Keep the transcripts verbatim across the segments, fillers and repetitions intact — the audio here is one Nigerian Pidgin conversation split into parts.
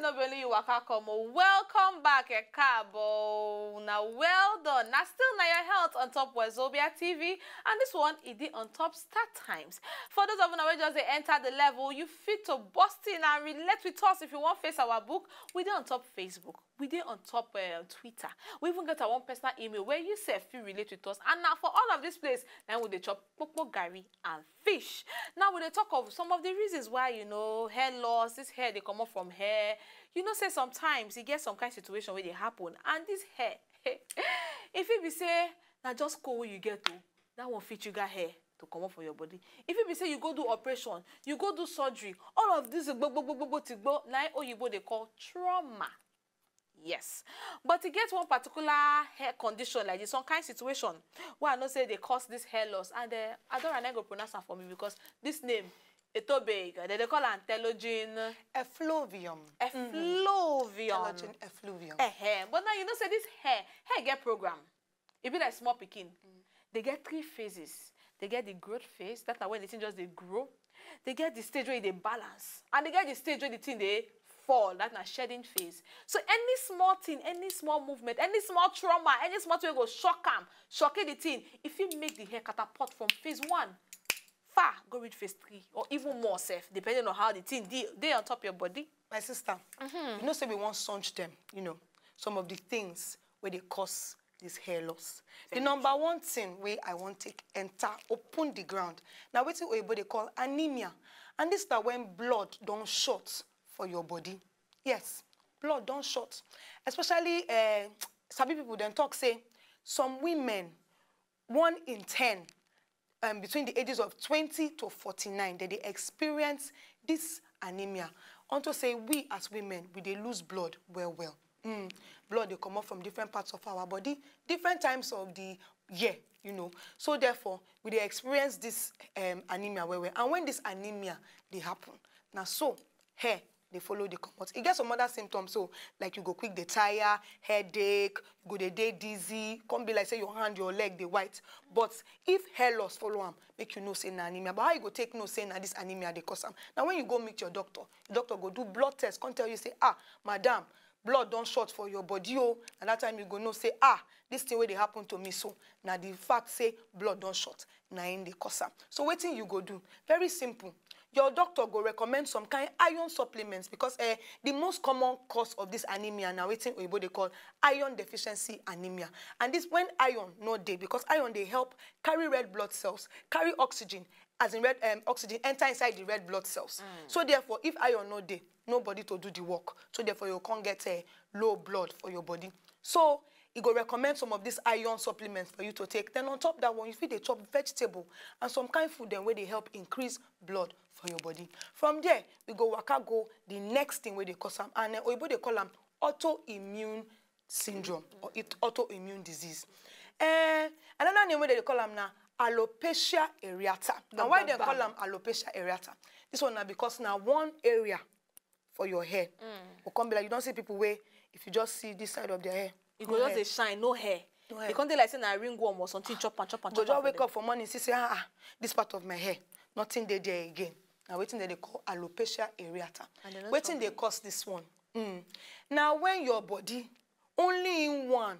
No be only you waka come o. Welcome back, e kaabo. Now well done. Now still now your health on top Wazobia T V, and this one e dey on top Star Times. For those of you wey just dey enter the level, you fit to bust in and relate with us. If you want face our book, we dey on top Facebook, we dey on top uh, Twitter. We even get our own personal email where you sef fit relate with us. And now for all of this place, then we dey chop popo gari and fish. Now we dey talk of some of the reasons why you know hair loss, this hair dey comot from hair. You know say sometimes e get some kind situation wey dey happen, and this hair, if it be say na just cold you get o, that one fit trigger hair to comot for your body. If it be say you go do operation, you go do surgery, all of this gbogbogbogbo tigbo na im oyibo dey call trauma. Yes, but e get one particular hair condition like this, some kind situation wey I know say dey cause this hair loss, and uh, Adora na go pronounce am for me because this name e too big. They dey call am telogen Effluvium. Effluvium. Telogen effluvium. Eh, but now you know say this hair, hair get program. E be like small pikin. They get three phases. They get the growth phase, that na when the thing just dey grow. They get the stage where e dey balance, and they get the stage where the thing dey fall. That na shedding phase. So any small thing, any small movement, any small trauma, any small thing wey go shock am, shock the thing, e fit make the hair catapult from phase one far go reach phase three or even more sef, depending on how the thing dey dey on top your body. My sister, you know say we wan sunch dem, you know, some of the things wey dey cause this hair loss. The number one thing wey I wan take enter open the ground na wetin oyibo dey call anemia, and this na when blood don short for your body. Yes, blood don short, especially uh, sabi people dem talk say some women, one in ten um, between the ages of twenty to forty-nine, they dey experience this anemia. Unto say we as women, we dey lose blood well well. Mm. Blood dey comot from different parts of our body, different times of the year, you know. So therefore, we dey experience this um, anemia well well. And when this anemia dey happen, na so hair dey follow dey comot. E get some other symptoms, so like you go quick dey tire, headache, you go dey dey dizzy, come be like say your hand, your leg dey white. But if hair loss follow am, make you know say na anemia. But how you go take know say na this anemia dey cause am? Na when you go meet your doctor, your doctor go do blood test, come tell you say, ah, madam, blood don short for your body o. Na that time you go know say, ah, this thing wey dey happen to me so, na the fact say blood don short na im dey cause am. So wetin you go do? Very simple. Your doctor go recommend some kind iron supplements because eh, the most common cause of this anemia na wetin oyibo dey call iron deficiency anemia. And this when iron no dey, because iron dey help carry red blood cells, carry oxygen, as in red um, oxygen enter inside the red blood cells. So therefore, if iron no dey, nobody to do the work. So therefore, you can't get a low blood for your body. So e go recommend some of these iron supplements for you to take. Then on top that one, you fit dey chop vegetable and some kind food dem wey dey help increase blood for your body. From there, we go waka go the next thing wey dey cause am, and uh, oyibo dey call am autoimmune syndrome or it, autoimmune disease. Uh, another name wey dem dey call am na alopecia areata. And why dem call am alopecia areata? This one na because na one area for your hair. Mm. Go come be like you don see people wey if you just see this side of their hair, E go just dey shine, no hair. No hair. E come dey like say na ringworm or something chop am, chop am, go chop am. Just wake up for morning, see say ah, ah, this part of my hair, nothing dey there again. Na wetin dem dey call alopecia areata. And dem no Wetin dey cause this one? Mm. Na when your body only in one,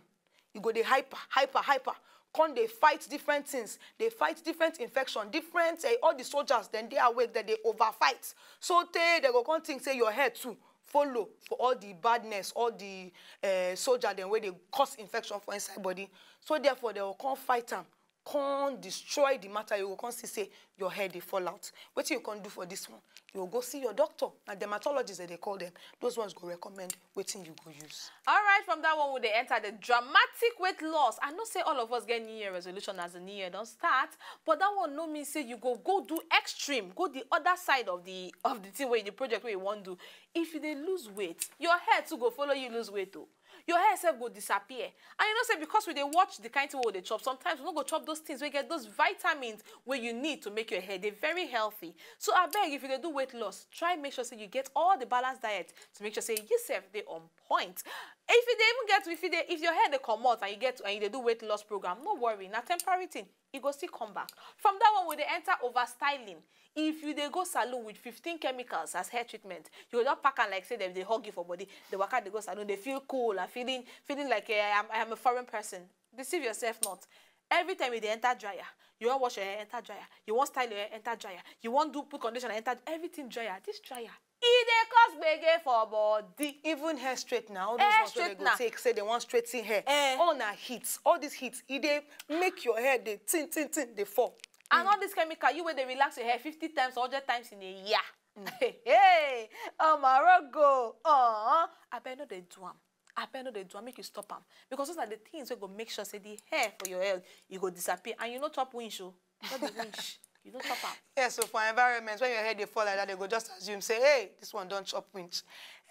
you go dey hyper, hyper, hyper, come dey fight different things, dey fight different infection, different uh, all the soldiers dem dey awake, dem dey over fight. So tey dem go come think say your hair too follow for all the badness, all the uh, soldier dem wey dey cause infection for inside body. So therefore dem go come fight am, come destroy the matter. You go come see say your hair dey fall out. Wetin you come do for this one? You go go see your doctor. Na dermatologist dem dey call them. Those ones go recommend wetin you go use. All right, from that one we dey enter the dramatic weight loss. I know say all of us get New Year resolution as the New Year don start, but that one no mean say you go go do extreme, go the other side of the of the thing wey the project wey you wan do. If you dey lose weight, your hair too go follow you lose weight o. Your hair sef go disappear. And you know say because we dey watch the kind thing wey we dey chop, sometimes we no go chop those things wey get those vitamins wey you need to make your hair dey very healthy. So abeg, if you dey do weight loss, try make sure say you get all the balanced diet to make sure say you sef dey on point. If you dey even get, if you dey, if your hair dey comot and you get, and you dey do weight loss program, no worry, na temporary thing. E go still come back. From that one, we dey enter over styling. If you dey go salon with fifteen chemicals as hair treatment, you go just pack am like say dem dey hug you for body. Dey waka dey go salon, dey feel cool and feeling, feeling like, eh, I am, I am a foreign person. Deceive yourself not. Every time you dey enter dryer, you wan wash your hair, enter dryer. You wan style your hair, enter dryer. You wan do, put conditioner, enter, everything dryer. This dryer, e dey cause gbege for body. Even hair straightener, all those Hair ones wey dem go straightener. Take, say dem wan straighten hair. Eh. All na heat. All this heat, e dey make your hair dey thin, thin, thin, dey fall. And all this chemical, you wey dey relax your hair fifty times or hundred times in a year. Hey, hey, Omarogo, uh, abeg no dey do am. Abeg no dey do am, make you stop am. Because those are the things wey go make sure say the hair for your head, e go disappear. And you no chop winch o. No be winch. You no chop am. Yes, so for environment, when your hair dey fall like that, dem go just assume say, "Hey, this one don chop winch."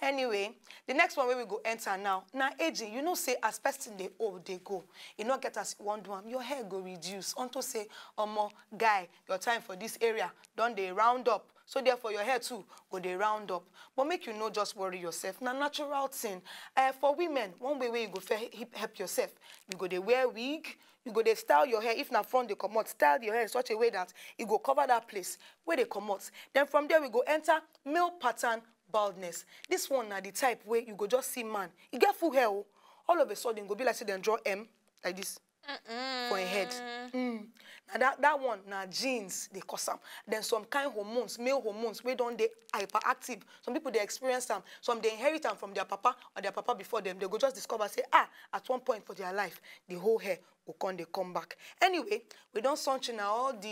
Anyway, the next one wey we go enter now na aging. You know say as person dey old dey go, e no get as you wan do am, your hair go reduce. Unto say, omo, guy, your time for this area don dey round up. So therefore, your hair too go dey round up. But make you no just worry yourself. Na natural thing. Eh, for women, one way wey you go fit help yourself, you go dey wear wig, you go dey style your hair. If na front dey comot, style your hair in such a way that e go cover that place wey dey comot. Then from there, we go enter male pattern baldness. This one na the type wey you go just see man, e get full hair o. All of a sudden, go be like say dem draw M like this for im head. Mm. Na that, that one na genes dey cause am. Then some kind hormones, male hormones wey don dey hyperactive. Some people dey experience am. Some dey inherit am from their papa or their papa before them. They go just discover say, ah, at one point for their life, the whole hair go come dey come back. Anyway, we don sunch na all the,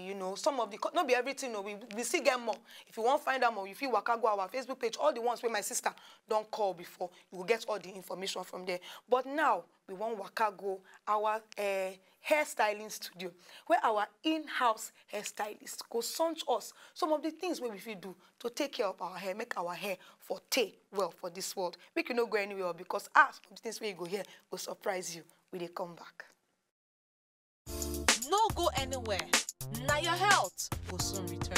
you know, some of the co- no be everything o. We, we still get more. If you wan find out more, you fit waka go our Facebook page. All the ones wey my sister don call before, you go get all the information from there. But now, we wan waka go our uh, hairstyling studio, where our in-house hairstylist go sunch us some of the things wey we fit do to take care of our hair, make our hair for tey well for this world. Make you no go anywhere, because ah, some of the things wey you go hear go surprise you. We dey come back. No go anywhere. Na your health go soon return.